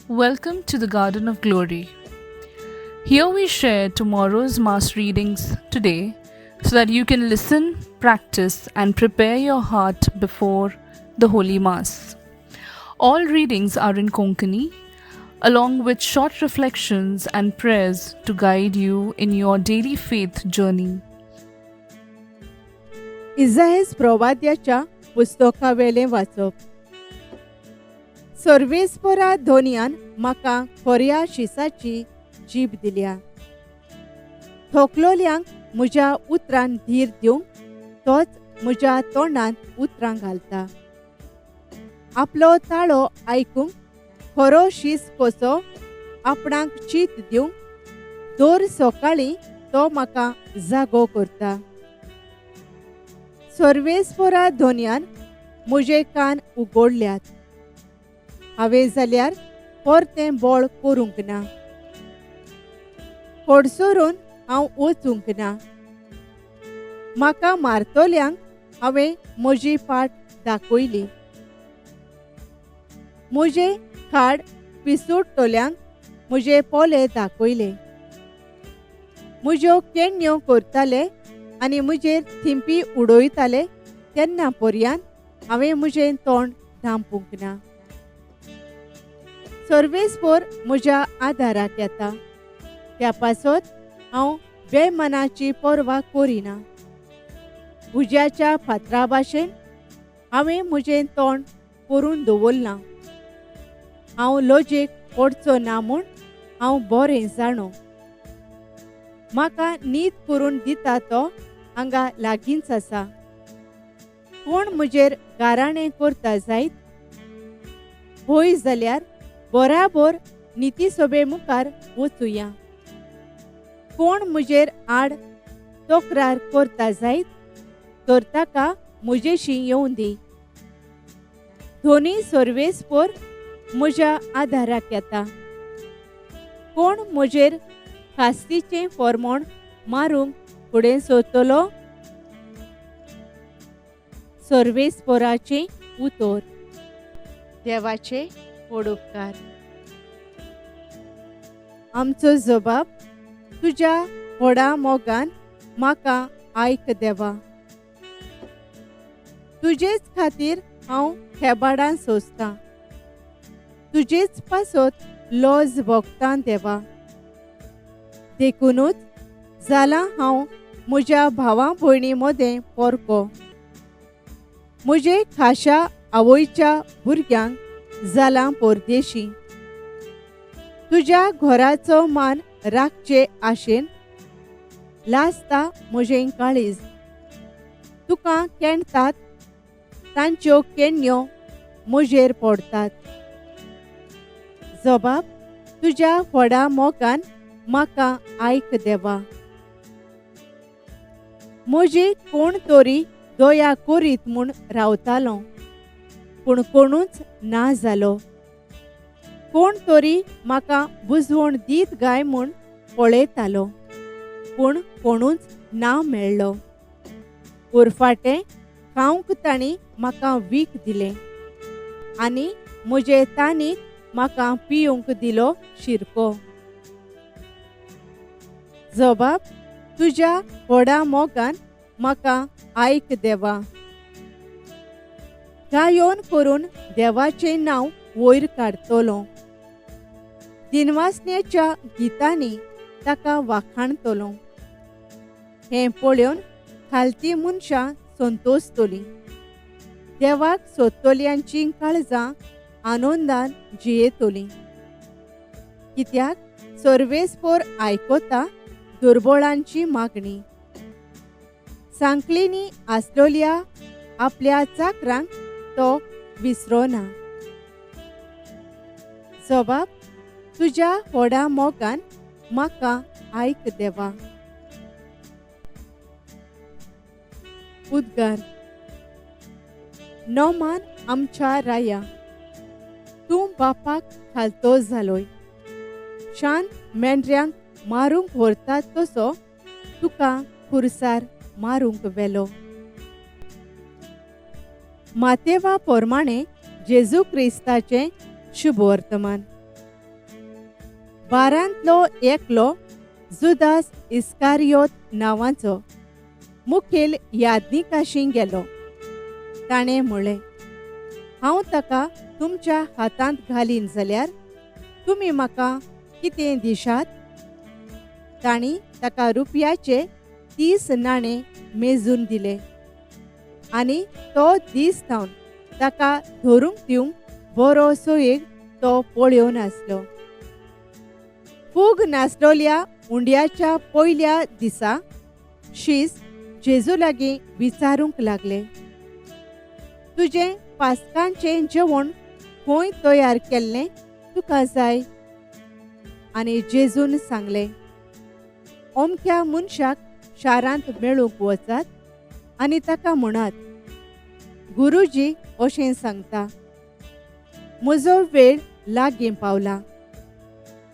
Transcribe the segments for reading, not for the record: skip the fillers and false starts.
Welcome to the Garden of Glory. Here we share tomorrow's Mass readings today so that you can listen, practice, and prepare your heart before the Holy Mass. All readings are in Konkani, along with short reflections and prayers to guide you in your daily faith journey. इजायस प्रवाद्याच्या पुस्तकावेलें वाचप. सर्वेस्परा धोनयान म्हाका खोऱ्या शिसाची जीब दिल्या. थोकलोल्यांक म्हज्या उतरान धीर दिवंक तोच म्हज्या तोंडांत उतरां घालता. आपलो ताळो आयकूंक खरो शीस कसो आपणाक चीत दिवंक दर सकाळीं तो म्हाका जागो करता. सर्वेस्परा धोनयान म्हजे कान उगडल्यात. हांवें जाल्यार परतें बळ करूंक ना. फडसरून हांव वचूंक ना. म्हाका मारतल्यांक हांवें म्हजी फाट दाखयली. म्हजें खाड पिसुडटल्यांक म्हजे पोले दाखयले. म्हज्यो केण्ण्यो करताले आनी म्हजेर थिंपी उडयताले तेन्ना पर्यंत हांवें म्हजें तोंड धांपूंक ना. सर्वेस्पोर म्हज्या आदाराक येता. त्या पासत हांव बेमनाची पर्वा करिना. उज्याच्या फातरा भाशेन हांवें म्हजें तोंड करून दवरलां. हांव लजेक पडचो ना म्हूण हांव बरें जाणो. म्हाका न्हीद करून दिता तो हांगा लागींच आसा. कोण म्हजेर गाराणें करता जायत हय जाल्यार बराबर नितीसभे मुखार वचुया. कोण म्हजेर आड तक्रार करता जायत तर ताका म्हजेशी येवं दी. धोनी सर्वेस्पोर म्हज्या आदाराक येता. कोण म्हजेर खास्तीचें फॉर्मोण मारूंक फुडें सोदतलो? सर्वेस्पोराचें उतर. देवाचे वडोपकार. आमचो जबाब तुज्या व्हडा मोगान म्हाका आयक देवा. तुजेच खातीर हांव खेबाडां सोंसतां. तुजेच पासत लज भोगतां देवा. देखुनूच जालां हांव म्हज्या भावा भयणी मदें परको. म्हजे खाशा आवयच्या भुरग्यांक जालां परदेशी. तुज्या घराचो मान राखचे आशेन लासता म्हजें काळीज. तुका केणतात तांच्यो केण्ण्यो म्हजेर पडटात. जबाब तुज्या व्हडा मोगान म्हाका आयक देवा. म्हजी कोण तरी दया करीत म्हूण रावतालो पूण कोणूच ना जालो. कोण तरी म्हाका बुजवण दीत गाय म्हूण पळयतालो पूण कोणूच ना मेळ्ळो. उरफाटें खावंक तांणी म्हाका वीख दिलें आनी म्हजे तानीक म्हाका पिवंक दिलो शिरको. जबाब तुज्या व्हडा मोगान म्हाका आयक देवा. गायोन करून देवाचें नांव वयर काडटलो. दिनवासनेच्या गितांनी ताका वाखाणतलो. हें पळोवन खालती मनशां संतोसतलीं. देवाक सोदतल्यांचीं काळजां आनंदान जियेतलीं. कित्याक सर्वेस्पोर आयकता दुर्बळांची मागणी. सांकलींनी आसलोल्या आपल्या चाकरांक तो विसरोना. जबाब तुज्या व्हडा मोगान म्हाका आयक देवा. उद्गार. नोमान आमच्या राया, तूं बापाक खालतो जालोय. शांत मेंढऱ्यांक मारूंक व्हरता तसो तुका खुरसार मारूंक व्हेलो. मातेवा प्रमाणे जेजू क्रिस्ताचें शुभवर्तमान. बारांतलो एकलो जुदास इस्कारियोत नांवाचो मुखेल याज्ञिकाशी गेलो. ताणें म्हळें, हांव ताका तुमच्या हातांत घालीन जाल्यार तुमी म्हाका कितें दिशात? तांणी ताका रुपयाचे 30 नाणे मेजून दिले आनी तो दीस थावन ताका धरूंक दिवंक बरो सोयेक तो पळोवन आसलो. फूग नासलोल्या उंड्याच्या पयल्या दिसा शीस जेजू लागीं विचारूंक लागले, तुजें पास्कांचें जेवण खंय तयार केल्लें तुका जाय? आनी जेजून सांगलें, अमक्या मनशाक शारांत मेळूंक वचात आनी ताका म्हणात, गुरुजी अशें सांगता, म्हजो वेळ लागीं पावला,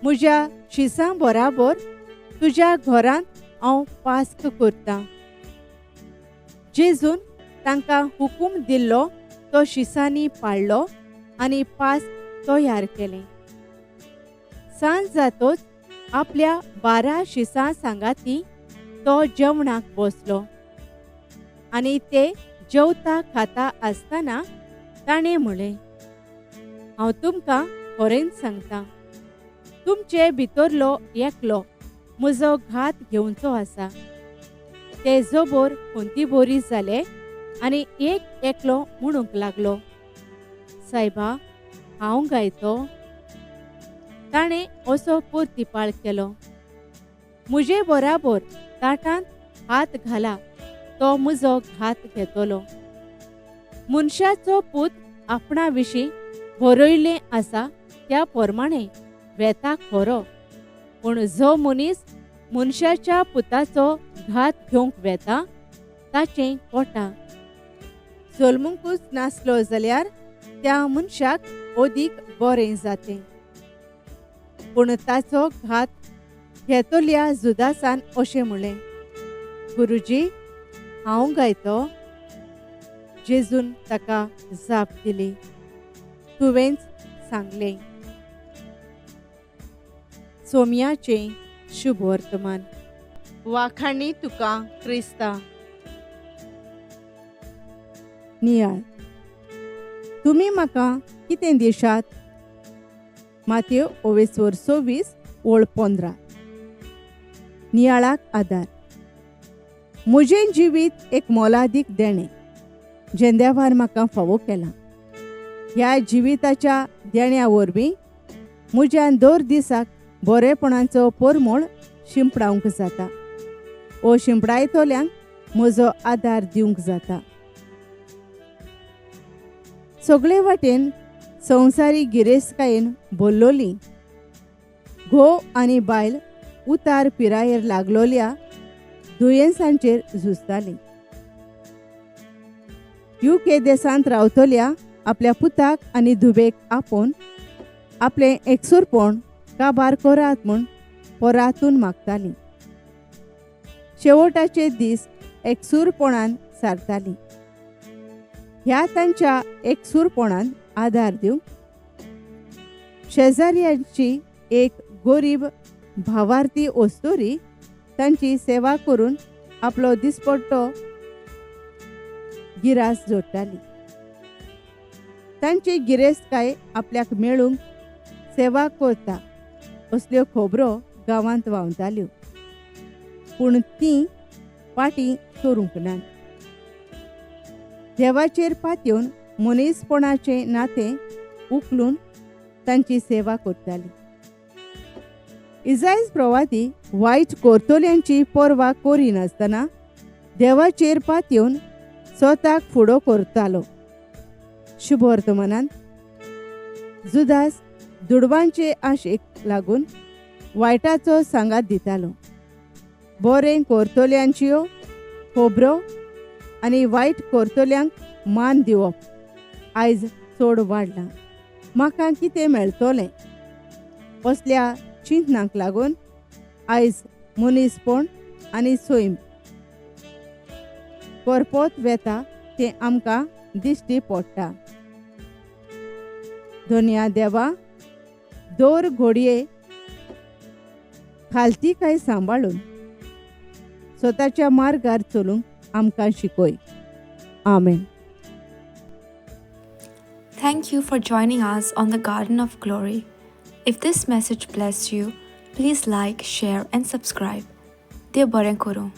म्हज्या शिसां बराबर तुज्या घरांत हांव पास्क करतां. जेजून तांकां हुकूम दिल्लो तो शिसांनी पाळ्ळो आनी पास्क तयार केलें. सांज जातोच आपल्या 12 शिसां सांगाती तो जेवणाक बसलो आनी ते जेवता खाता आसतना ताणें म्हळें, हांव तुमकां खरेंच सांगता, तुमचे भितरलो एकलो म्हजो घात घेवचो आसा. ते जबर खंती बोरी जाले आनी एक एकलो म्हणूंक लागलो, सायबा, हांव गायतो? ताणें असो परतिपाळ केलो, म्हजे बराबर ताटांत हात घाला तो म्हजो घात घेतलो. मनशाचो पूत आपणा विशीं बरयल्लें आसा त्या प्रमाणे वेता खरो, पूण जो मनीस मनशाच्या पुताचो घात घेवंक वेता ताचें कोटा. जल्मूंकूच नासलो जाल्यार त्या मनशाक अदीक बरें जातें. पूण ताचो घात घेतल्या जुदासान अशें म्हणलें, गुरुजी, हांव गायतो? जेजून ताका जाप दिली, तुवेंच सांगलें. सोम्याचें शुभवर्तमान. वाखाणी तुका क्रिस्ता. नियाळ. तुमी म्हाका कितें दिशात? मातयो ओवेसोर 26 ओळ 15. नियाळाक आदार. म्हजें जिवीत एक मोलादीक देणें जें देवान म्हाका फावो केलां. ह्या जिविताच्या देण्या वरवीं म्हज्यान दर दिसाक बरेपणाचो परमळ शिंपडावंक जाता ओ शिंपडायतल्यांक म्हजो आदार दिवंक जाता. सगळे वाटेन संवसारी गिरेस्तकायेन भरलोली घोव आनी बायल उतार पिरायेर लागलोल्या दुयेंसांचेर झुजताली. UK देशांत रावतल्या आपल्या पुताक आनी धुवेक आपोवन आपलें एकसूरपण काबार करात म्हूण परातून मागताली. शेवटाचे दीस एकसूरपणान सारताली. ह्या तांच्या एकसूरपणान आदार दिवंक शेजाऱ्यांची एक गरीब भावार्थी ओस्तोरी तांची सेवा करून आपलो दिसपट्टो गिरास जोडटाली. तांची गिरेस्तकाय आपल्याक मेळूंक सेवा करता असल्यो खबरो गांवांत व्हांवताल्यो, पूण तीं फाटीं सरूंक नात. देवाचेर पातयेवन मनीसपणाचें नातें उखलून तांची सेवा करताली. इजायज प्रवादी वायट करतल्यांची पर्वा करिनासतना देवाचेर पातयेवन स्वताक फुडो करतालो. शुभवर्तमानान जुदास दुडवांचे आशेक लागून वायटाचो सांगात दितालो. बरें करतल्यांच्यो खबरो आनी वायट करतल्यांक मान दिवप आयज चड वाडलां. म्हाका कितें मेळटलें असल्या चिंतनाक लागून आयज मनीसपण आनी सैम करपत वेता तें आमकां दिश्टी पडटा. धन्या देवा, दर घडये खालतीकाय सांबाळून स्वताच्या मार्गार चलूंक आमकां शिकय. आमेन. Thank you for joining us on the Garden of Glory. If this message blessed you, please like, share, and subscribe. देव बरें करूं.